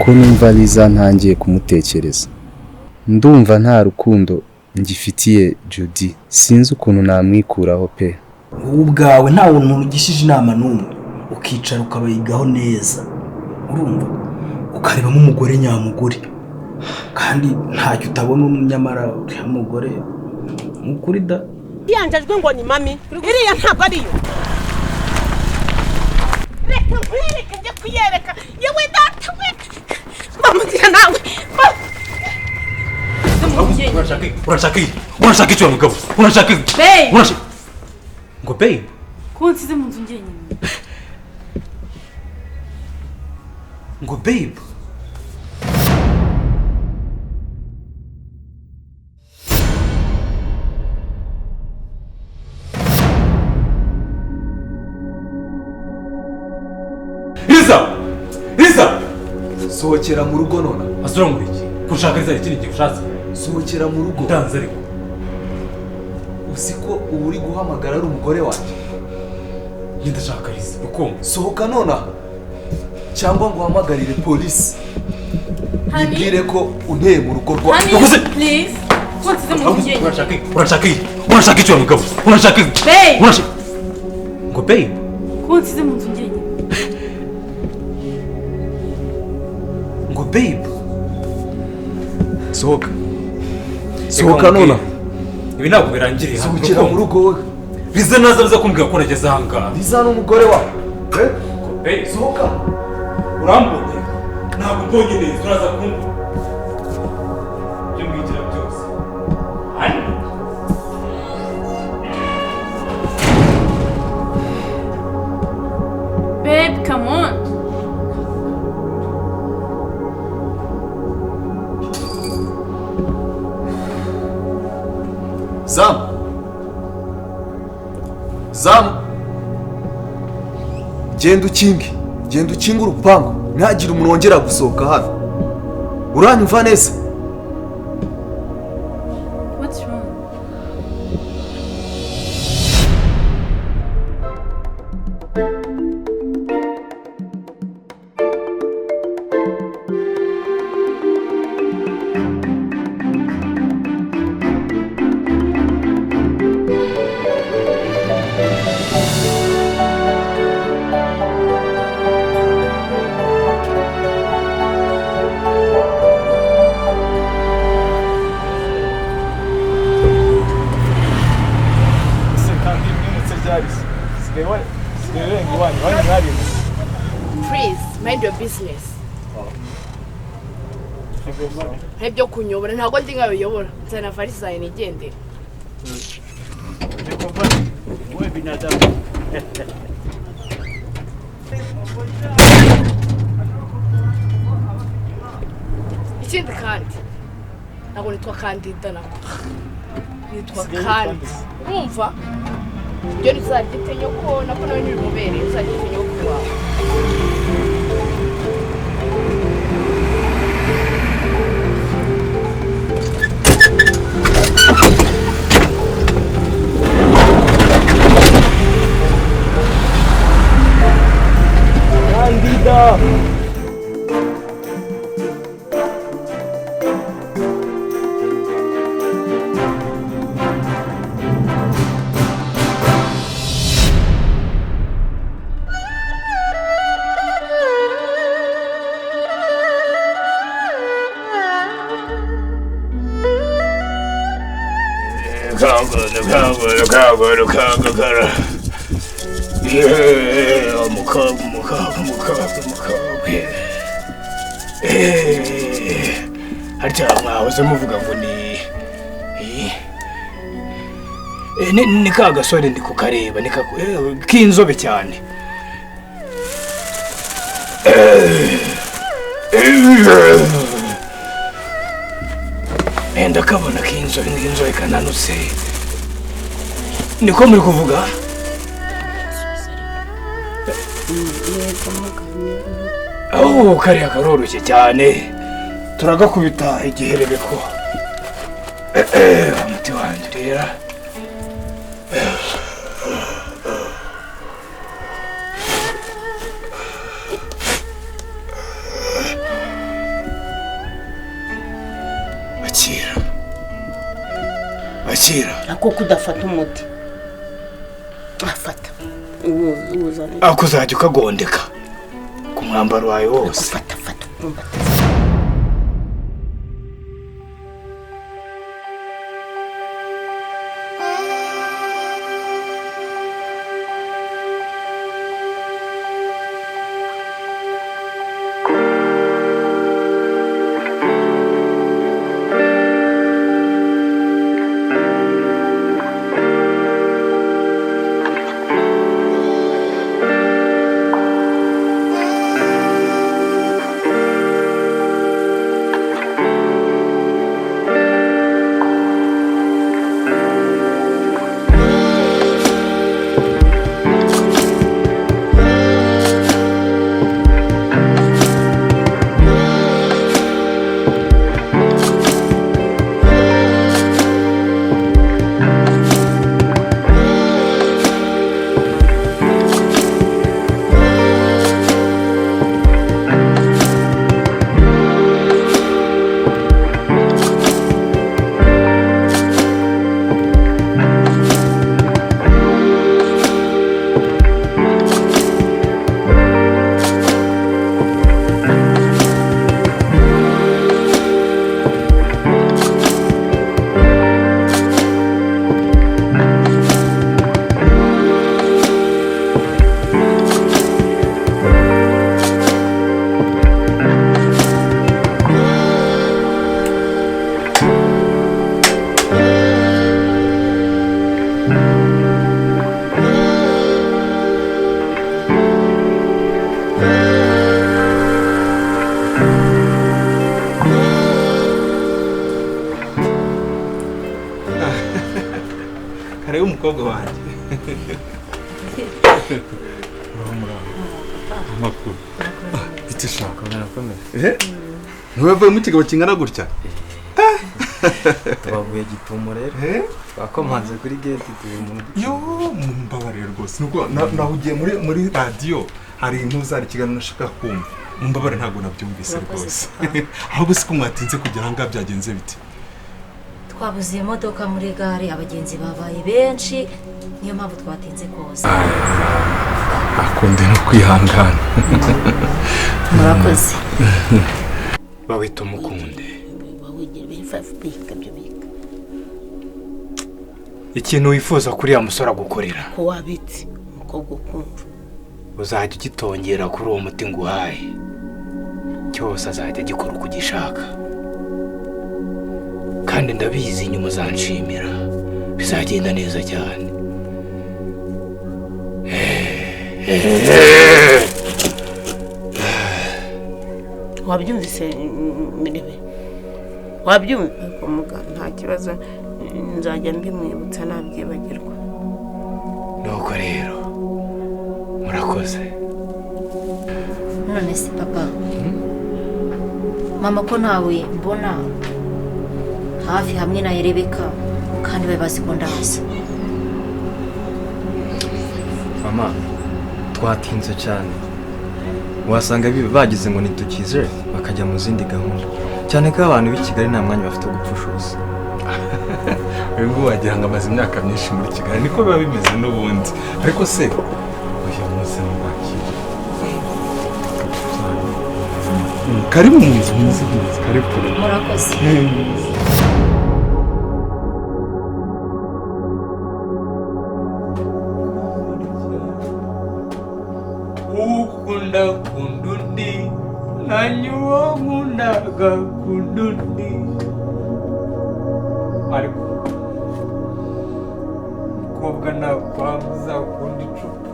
Ko numva Liza ntangiye kumutekereza. Ndumva nta rukundo ngifitiye Judy. Sinzi ukuntu namwikuraho pe. Wowe ubwawe nta muntu ugishije inama n'umwe, ukicara ukabayigaho neza, urumva ukarebamo umugore nyamugore, kandi ntacyo utabona nyamara uriya mugore ni ukuri da. Yanjajwe ngo ni mami, iriya ntabwo ariyo. Reka nkwereke, njye kuyereka yewe data we, mama nawe. Urashaka iki? Urashaka iki? Urashaka iki wa mugabo? Urashaka iki? Babe! Urashaka ngo babe? Ko nsize mu nzu njyenyine. Ngo babe? Liza! Liza! Sohokera mu rugo nona. Asura ngo iki? Kushaka Liza ikindi gihe ushatse. Sohokera mu rugo. Ndanze ariko. Uzi ko ubu uri guhamagara ari umugore wanjye. Njye ndashaka Liza. Ukumva? Sohoka nona cyangwa ngo uhamagarire polisi. Honey? Nibwire ko unteye mu rugo rwawe. Honey, Ukoze- please. Ko nsize mu nzu njyenyine. Urashaka iki? Urashaka iki? Urashaka iki wa mugabo? Urashaka iki? Babe! Urashaka ngo babe? Ko nsize mu nzu njyenyine. Ngo babe? Sohoka. Sohoka nona. Ibi ntabwo birangiriye hano. Sohokera mu rugo wowe. Liza naza aza kumbwira ko nageze aha ngaha. Liza ni umugore wawe. Eh? Ngo babe? Sohoka. Urambonye? Ntabwo mbonye neza, uraza kumbona. Ibyo mwigira byose. Hano. Babe, come on. Zamu. Zamu. Genda ukinge. Genda ukinge urupangu. Ntihagire umuntu wongera gusohoka hano. Uranyumva neza? What's wrong? Ese kandi mwimutse ryari se? Sigaye urenga iwanyu, iwanyu mwarimutse. Please mind your business. Ntibyo kunyobora, ntabwo ndi nkabiyobora. Nzana valise zawe nigendere. Wewe binadamu. Ikindi kandi ntabwo nitwa Kandida, nako nitwa Sigaye Kandi. witwa nde? Urumva ibyo ntizaryite nyoko, nako nawe ntibimubereye, uzaryite nyoko wawe. Kandida. Umukobwa, umukobwa, umukobwa, umukobwa. Harya mwahoze muvuga ngo ni ni ka gasore ndi kukareba, ni k'inzobe cyane. Ndakabona k'inzobe, n'inzobe kananutse. Niko muri kuvuga? Oh, kariya karoroshye cyane. Turagakubita igiherebeko. Umuti wanjye rero. Kera ako kudafata umuti afata uzane ako uzajya ukagondeka ku mwambaro wawe wose. Fata fata. Karebe umukobwa wanjye. Amakuru. Ite shaka murakomeye. Ntiwavuye mu kigabo kingana gutya? Twavuye gitumo rero. Twakomanze kuri gate tuye umuntu. Yo mumbabarire rwose. Nuko nahugiye muri radio hari intuzari kiganiro nashaka kumva. Mumbabarire ntago nabyumvise rwose. Ahubwo siko mwatinze kugera ngaha byagenze bite? Twabuze imodoka muri gare abagenzi babaye benshi niyo mpamvu twatinze koza. Akunde no kwihangana. Murakoze. Bawita umukunde. Ikintu wifuza kuri ya musore agukorera. Ko wabitse umukobwa ukumva. Uzajya ugitongera kuri uwo muti nguhaye. Cyose azajya agikora uko ugishaka. Kandi ndabizi inyuma uzanshimira bizagenda neza cyane. Wabyumvise mirebe wabyumvise muga nta kibazo nzajya mbimwibutsa nabyibagirwa. Nuko rero murakoze. None se papa mama ko ntawe mbona hafi hamwe na Rebeka kandi bari bazi ko ndaza. Mama twatinze cyane wasanga bagize ngo nitukize bakajya mu zindi gahunda cyane ko abantu b'i Kigali nta mwanya bafite wo gupfusha ubusa. Uyu nguyu wagira ngo amaze imyaka myinshi muri Kigali niko biba bimeze n'ubundi. Ariko se uyu munsi mwakire karibu mu nzu muzi karibu. Murakoze. Ukunda kundundi nanyuwo nkundaga kundundi ariko umukobwa nakwanga uzakunda icupa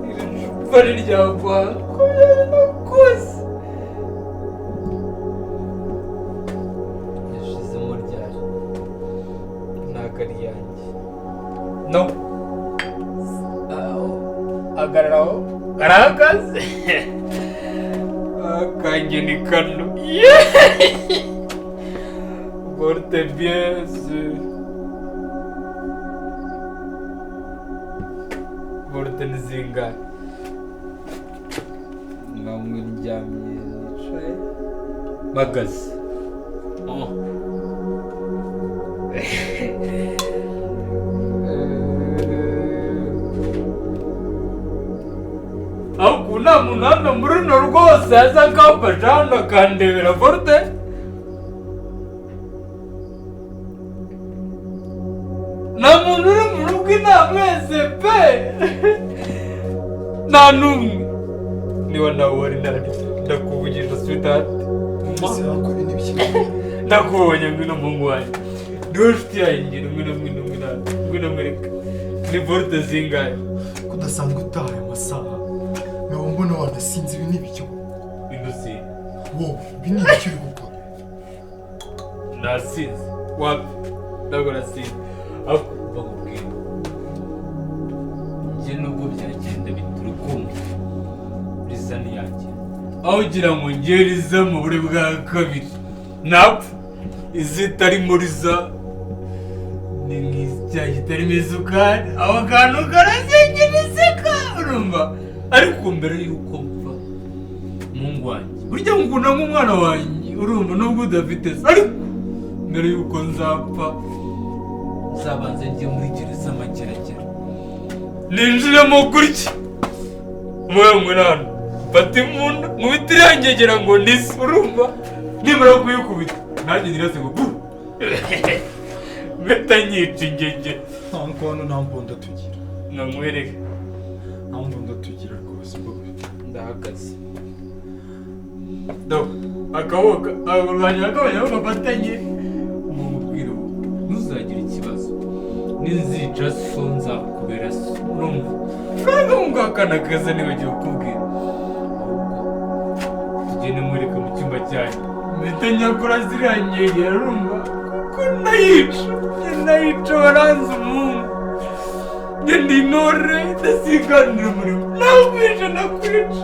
iri cupa riryakwanga kubera nakoze yashizemo ryari ntago ari yanjye no agararaho karahagaze akanjye ni kano porte bien sûr porte ni zingahe nkamwe ndyamye nicaye mpagaze. Nta muntu hano muri runo rwose aza akamfasha hano akandebera volte. Nta muntu uri mu rugo inaha mwese pe. Nta n'umwe. Niba nawe wari nari ndakuvugisha sweetheart. Ndakubonye ngwino muhungu wanjye. Niwe nshuti yanjye ngwino ngwino ngwino ngwino mwereka. Ni volte zingahe? Kudasanzwe utaha aya masaha. Nawe mbona wanasinze ibi ni ibiki? Inusi. Wowe ibi ni ibiki uri gukora? Nasinze. Wapi? Ntabwo nasinze. Ariko bakubwira. Njye nubwo byagenda bita urukundo. Riza ni yanjye. Aho ugira ngo njye Riza mu bure bwa kabiri. Napfa. Izitarimo Riza ni nk'icyayi kitarimo isukari. Ako kantu karazengereseka urumva. Ariko mbere y'uko mpfa muhungu wanjye burya ngukunda nk'umwana wanjye urumva nubwo udafite se ariko mbere y'uko nzapfa nzabanza njye muri gereza amageragere ninjiremo gutya mwe mwana mfate imbunda nkubite irangegera ngo nise urumva nimara kuyikubita nanjye nirase ngo bu mpita nyica ingegera. Nta nkono nta mbunda tugira. Namwereke. Nta mbunda tugira rwose mbawe. Ndahagaze. Do akaboko abarwanya akabanya bafatanye mumubwira ubu ntuzagire ikibazo ninzica so nzakubera so urumva ntabwo ngakana keza nibagiwe kukubwira ahubwo tugende mwereke mu cyumba cyanyu mpita nyakora ziriya nkengero urumva kuko nayica waranze umuhungu njye ndi intore ndasiganira umurimo nakwica nakwica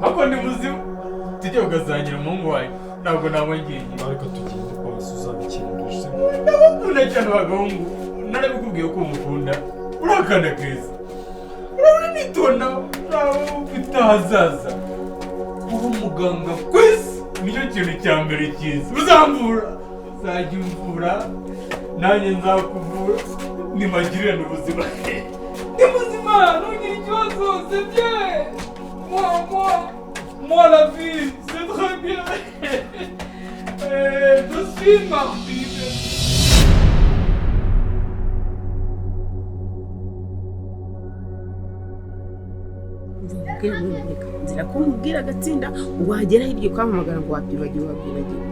ariko ni muzima tujye ugasangira umuhungu wanjye ntabwo naba ngiye. Ariko tugende pasi uzabikindisha. Ndabakunda cyane abagahungu narabikubwiye ko umukunda urakanda keza urabona nitonda uraba ufite ahazaza kuba umuganga ku isi nicyo kintu cya mbere cyiza uzamvura uzajya umvura nanjye nzakuvura nimagirane ubuzima ni muzima ntugire ikibazo c'est bien. Moi, la vie, c'est très bien. Je suis mardi. Nzira ko mubwira agatsinda wagera hirya ukampamagara ngo wabyibagiwe wabyibagiwe.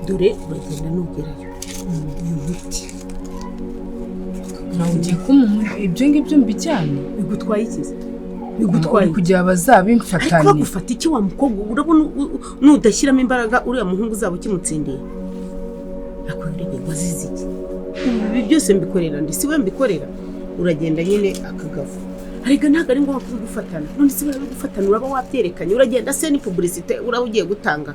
Dore uragenda nugerayo. Uyu muti. Nawe ugiye kumpa ibyo ngibyo mbijyane? Bigutwaye iki? Bigutwaye kugira bazabimfatanye. Ariko bagufata iki wa mukobwa urabona nudashyiramo imbaraga uriya muhungu uzaba ukimutsindiye. Akwereke wazize iki? Ibi byose mbikorera ndi si we mbikorera. Uragenda nyine akagavu. Ariko ntabwo ari ngombwa kubigufatana. None se barabigufatana uraba wabyerekanye uragenda se ni publicité uraba ugiye gutanga.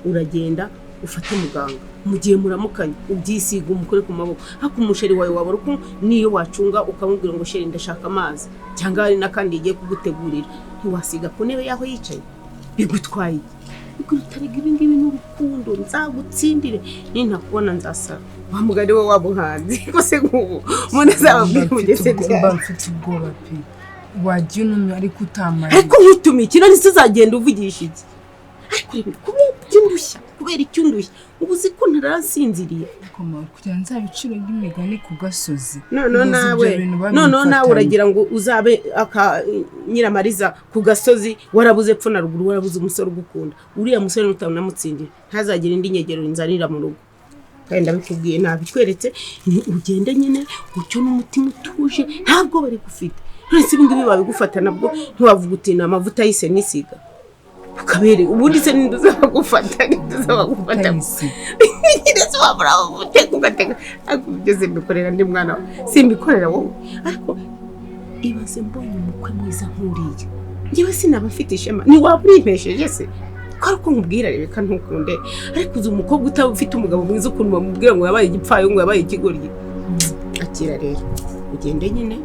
Uragenda ufate muganga mu gihe muramukanye ubyisiga umukore ku maboko hako umusheri wawe wabara uko niyo wacunga ukamubwira ngo sheri ndashaka amazi cyangwa hari nakandi igiye kugutegurira ntiwasiga ku ntebe yaho yicaye bigutwaye bigutariga ibi ngibi n'urukundo nzagutsindire nintakubona nzasara wa mugani we wabuhanzi ko se nk'ubu umuntu azababwira mugeze byari mfite ubwoba pe wagiye unumye ariko utamaye ariko nkutumiye iki none se uzagenda uvugisha iki ariko reba kubera icyo undushya ubu uzi ko ntarasinziriye kugira ngo nzabiciro by'imigani ku gasozi noneho nawe uragira ngo uzabe aka nyiramariza ku gasozi warabuze epfo na ruguru warabuze umusore ugukunda uriya musore nutamunamutsindira ntazagire indi nyegero nzanira mu rugo kandi ndabikubwiye nabikweretse ugende nyine utyo n'umutima utuje ntabwo bari gufite none se ibi ngibi babigufata nabwo ntiwavuga uti ni amavuta yise nisiga ukabere ubundi se ninde uzabagufata nyine se wabura uteka ugateka ariko byose mbikorera ndi mwana wawe simbikorera wowe ariko ibaze mbonye umukwe mwiza nk'uriya njyewe sinaba mfite ishema ntiwaba urimpesheje se ko ari uko nkubwira reka ntukunde ariko uzi umukobwa utaba ufite umugabo mwiza ukuntu bamubwira ngo yabaye igipfayongo yabaye ikigoryi akira rero ugende nyine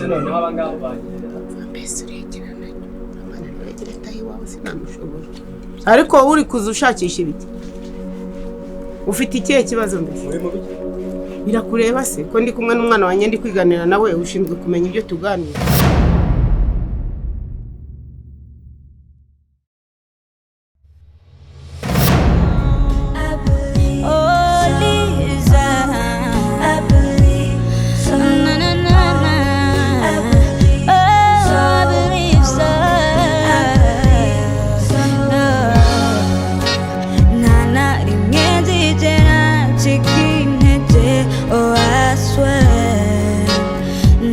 noneho abangaba bagira mbese uregerana amana nturegere ataha iwawe sinamushobora ariko wowe uri kuza ushakisha ibiki ufite ikihe kibazo mbese muri mu biki Birakureba se ko ndi kumwe n'umwana wanjye, ndi kwiganira nawe? Ushinzwe kumenya ibyo tuganira? Oh, Lisa, I believe so. Na na na na. Oh, I believe so. No. Na na rimwe nzigera ncika intege. Oh, I swear.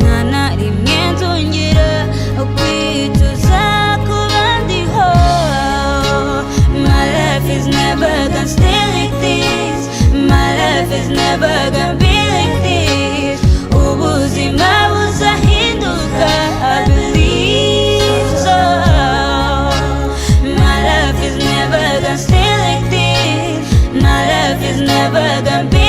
Na na rimwe nzongera kwicuza kuba ndiho. My life is never gonna stay like this. My life is never gonna be like this. Ubuzima buzahinduka. I believe so. My life is never gonna stay like this. My life is never gonna be